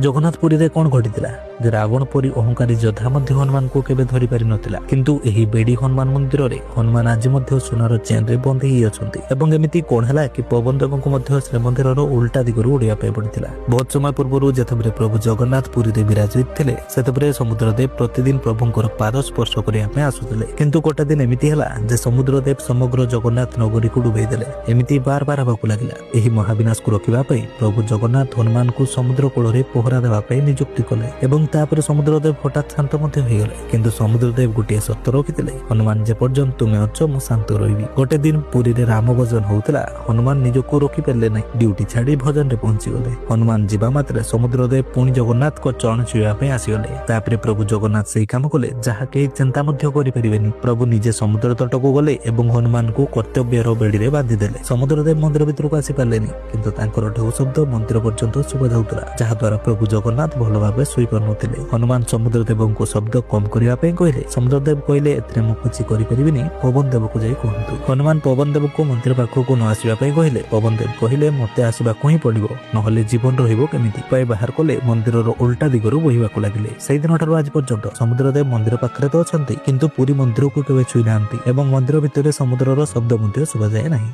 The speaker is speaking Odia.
ଜଗନ୍ନାଥ ପୁରୀରେ କଣ ଘଟିଥିଲା ଯେ ରାବଣ ପରି ଅହଙ୍କାରୀ ଯୋଦ୍ଧା ମଧ୍ୟ ହନୁମାନଙ୍କୁ କେବେ ଧରି ପାରିନଥିଲା, କିନ୍ତୁ ଏହି ବେଡି ହନୁମାନ ମନ୍ଦିରରେ ହନୁମାନ ଆଜି ମଧ୍ୟ ସୁନାର ଚେନରେ ବନ୍ଦୀ ହେଇ ଅଛନ୍ତି? ଏବଂ ଏମିତି କଣ ହେଲା କି ପବନ ଦେବଙ୍କୁ ମଧ୍ୟ ଶ୍ରୀମନ୍ଦିରର ଉଲ୍ଟା ଦିଗରୁ ଉଡ଼ିବା ପାଇଁ ପଡ଼ିଥିଲା? ବହୁତ ସମୟ ପୂର୍ବରୁ ଯେତେବେଳେ ପ୍ରଭୁ ଜଗନ୍ନାଥ ପୁରୀରେ ବିରାଜିତ ଥିଲେ, ସେତେବେଳେ ସମୁଦ୍ରଦେବ ପ୍ରତିଦିନ ପ୍ରଭୁଙ୍କର ପାଦ ସ୍ପର୍ଶ କରିବା ପାଇଁ ଆସୁଥିଲେ। କିନ୍ତୁ ଗୋଟେ ଦିନ ଏମିତି ହେଲା ଯେ ସମୁଦ୍ରଦେବ ସମଗ୍ର ଜଗନ୍ନାଥ ନଗରୀକୁ ଡୁବେଇ ଦେଲେ। ଏମିତି ବାର ବାର ହେବାକୁ ଲାଗିଲା। ଏହି ମହାବିନାଶକୁ ରୋକିବା ପାଇଁ ପ୍ରଭୁ ଜଗନ୍ନାଥ ହନୁମାନଙ୍କୁ ସମୁଦ୍ର କୂଳରେ ପହରା ଦେବା ପାଇଁ ନିଯୁକ୍ତି କଲେ ଏବଂ ତାପରେ ସମୁଦ୍ରଦେବ ହଠାତ୍ ଶାନ୍ତ ମଧ୍ୟ ହୋଇଗଲେ। କିନ୍ତୁ ସମୁଦ୍ରଦେବ ଗୋଟିଏ ସର୍ତ୍ତ ରଖିଥିଲେ, "ହନୁମାନ, ଯେ ପର୍ଯ୍ୟନ୍ତ ତୁମେ ଅଛ, ମୁଁ ଶାନ୍ତ ରହିବି।" ଗୋଟେ ଦିନ ପୁରୀରେ ରାମ ଭଜନ ହଉଥିଲା। ହନୁମାନ ନିଜକୁ ରୋକିପାରିଲେ ନାହିଁ, ଡ୍ୟୁଟି ଛାଡି ଭଜନରେ ପହଞ୍ଚିଗଲେ। ହନୁମାନ ଯିବା ମାତ୍ରେ ସମୁଦ୍ରଦେବ ପୁଣି ଜଗନ୍ନାଥଙ୍କ ଚରଣ ଛୁଇଁବା ପାଇଁ ଆସିଗଲେ। ତାପରେ ପ୍ରଭୁ ଜଗନ୍ନାଥ ସେଇ କାମ କଲେ, ଯାହା କେହି ଚିନ୍ତା ମଧ୍ୟ କରିପାରିବେନି। ପ୍ରଭୁ ନିଜେ ସମୁଦ୍ର ତଟକୁ ଗଲେ ଏବଂ ହନୁମାନଙ୍କୁ କର୍ତ୍ତବ୍ୟର ବେଡ଼ିରେ ବାନ୍ଧିଦେଲେ। ସମୁଦ୍ରଦେବ ମନ୍ଦିର ଭିତରକୁ ଆସିପାରିଲେନି, କିନ୍ତୁ ତାଙ୍କର ଢେଉ ଶବ୍ଦ ମନ୍ଦିର ପର୍ଯ୍ୟନ୍ତ ଶୁଭା ଯାଉଥିଲା, ଯାହାଦ୍ୱାରା ପ୍ରଭୁ ଜଗନ୍ନାଥ ଭଲ ଭାବେ ଶୋଇପାରୁନଥିଲେ। ହନୁମାନ ସମୁଦ୍ର ଦେବଙ୍କୁ ଶବ୍ଦ କମ କରିବା ପାଇଁ କହିଲେ। ସମୁଦ୍ରଦେବ କହିଲେ, "ଏଥିରେ ମୁଁ କିଛି କରିପାରିବିନି, ପବନ ଦେବକୁ ଯାଇ କୁହନ୍ତୁ।" ହନୁମାନ ପବନ ଦେବକୁ ମନ୍ଦିର ପାଖକୁ ନ ଆସିବା ପାଇଁ କହିଲେ। ପବନ ଦେବ କହିଲେ, "ମତେ ଆସିବାକୁ ହିଁ ପଡିବ, ନହେଲେ ଜୀବନ ରହିବ କେମିତି?" ଉପାୟ ବାହାର କଲେ, ମନ୍ଦିରର ଉଲ୍ଟା ଦିଗରୁ ବୋହିବାକୁ ଲାଗିଲେ। ସେଇଦିନ ଠାରୁ ଆଜି ପର୍ଯ୍ୟନ୍ତ ସମୁଦ୍ରଦେବ ମନ୍ଦିର ପାଖରେ ତ ଅଛନ୍ତି, କିନ୍ତୁ ପୁରୀ ମନ୍ଦିରକୁ କେବେ ଛୁଇଁ ନାହାନ୍ତି ଏବଂ ମନ୍ଦିର ଭିତରେ ସମୁଦ୍ରର ଶବ୍ଦ ମଧ୍ୟ ଶୁଭାଯାଏ ନାହିଁ।